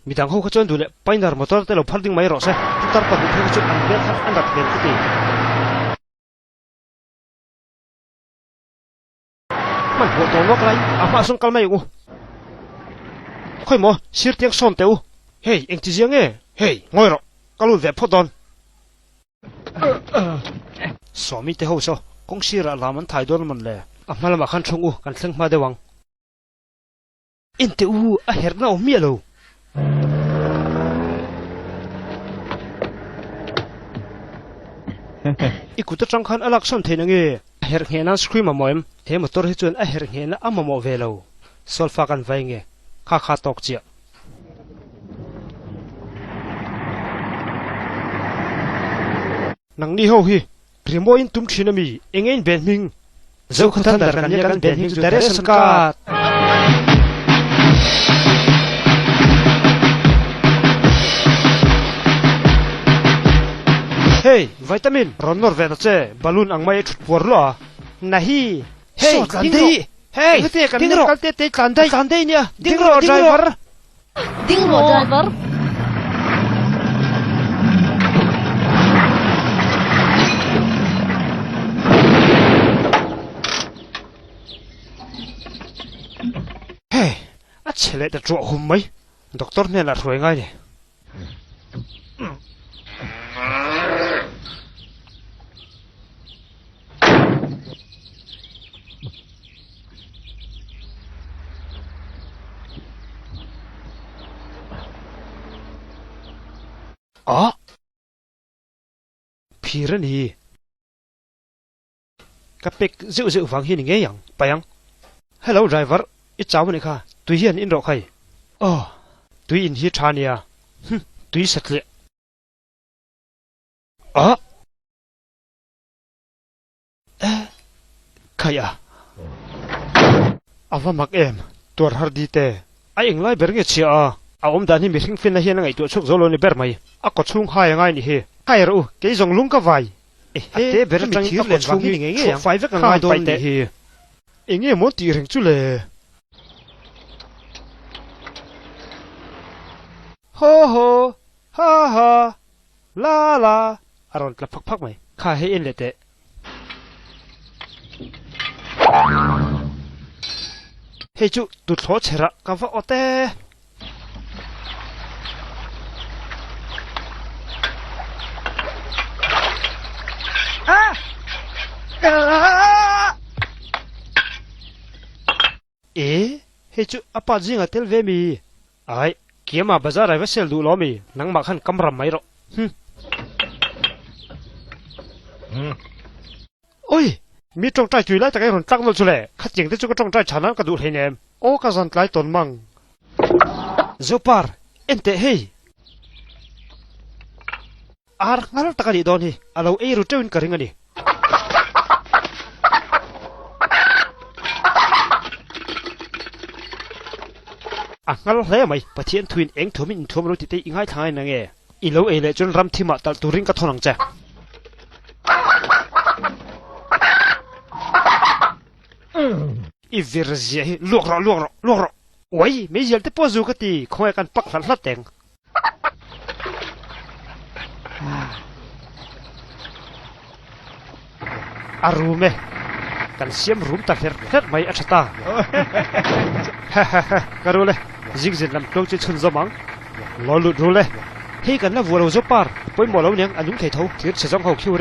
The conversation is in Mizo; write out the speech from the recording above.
Midang ho kha chuan duh leh Pioneer motor te lo phar ding mai rawh se. Putar pahnih phei kha chu an hmel kha a nat hmel ka ti. Hmanhmawh tawh lawk lai a hmah sawn kal mai ang u. Khawi maw sir tiang sawn teh u. Hei engti zia nge? Hei ngawi rawh ka lut ve phawt dawn. Sawmi te ho saw kawng sirah lam an thai dawn mawn le? A hma lamah khan thung u kan thleng hma deuh ang. Enteh u a herhna awm miah lo. I kut atang khan a laksawn theih na nge? A herh ngheh nan screw mamawh em? He motor hi chuan a herh nghehna a mamawh ve lo. Solfa kan vai nge? Kha kha tawk chiah. Nangni ho hi rimawi in tum thin ami? Enge in ben hming? Zokhaw Thunder kan nia kan ben hming chu Direction Card. Hey, vitamin rawn nawr ve ta che, balloon ang mai a thut puar luah a. Nahi, hey, ding rawh, hey, ding rawh, kal te te tlan daih, tlan daih nia, ding rawh driver. Ding rawh driver. Hey, a chhe leh ta ṭuah hum mai, doctor hnenah hruai ngai ni. Ah! Phir a ni. Ka pek zeuh zeuh vang hi ni ngei ang, pai ang. Hello driver, i chau a nih kha, tui hian in rawh khai. Aw, tui in hi tha nia. Hm, tui satliah. Ah! Eh, khai a. A va mak em, tuar har di te. A englai ber nge chhia a? A awm dan hi mihring finna hian a ngaihtuah chhuak zo lo ni ber mai. A kaw chhung hai a ngai nih hi. Hai rawh u, kei zawng lung ka vai. A te ber atangin a kaw chhung hi chhuah fai vek a ngai dawn nih hi. Enge maw tih reng chu le? Haw haw, ha ha, La la, a rawn tla phak phak mai. Kha hei en leh teh. Hei chu tuthlawh chherah ka va awt e. E, hei chu a pa zinga tel ve mi? Ai, Kiama bazar ai va sel duh lo mi? Nangmah khan kam ram mai rawh. Hm. Oi! Mi tawngtai tui lai tak ei rawn tlak nawlh chu le, khatiang te chu ka tawngtai chhan nan ka duh hleinem. Aw ka zan tlai tawn mang. Zopar, en teh hei! Ar nghal tak a nih dawn hi, a lo ei ru teuhin ka ring a ni. A nghal hle mai, Pathian thuin eng thuamin inthuam lo tih te i ngaithla ngai na nge? I lo ei leh chuan ram thimah talh turin ka thawn ang che. I vir zia hi luak rawh, luak rawh, luak rawh. Uai, meizial te pawh zu ka ti, khawngaih kan pak hlat hlat teng. A rum e. Kan siam rum ta hler hler mai a tha ta. Ka rul e. Zingzin lam tluang chu chhun zawm ang. Law lut rul e. Hei kan la vuah lo zo par. Pawimawh lo niang a nung thei tho. Thir chhe zawng ho khiu.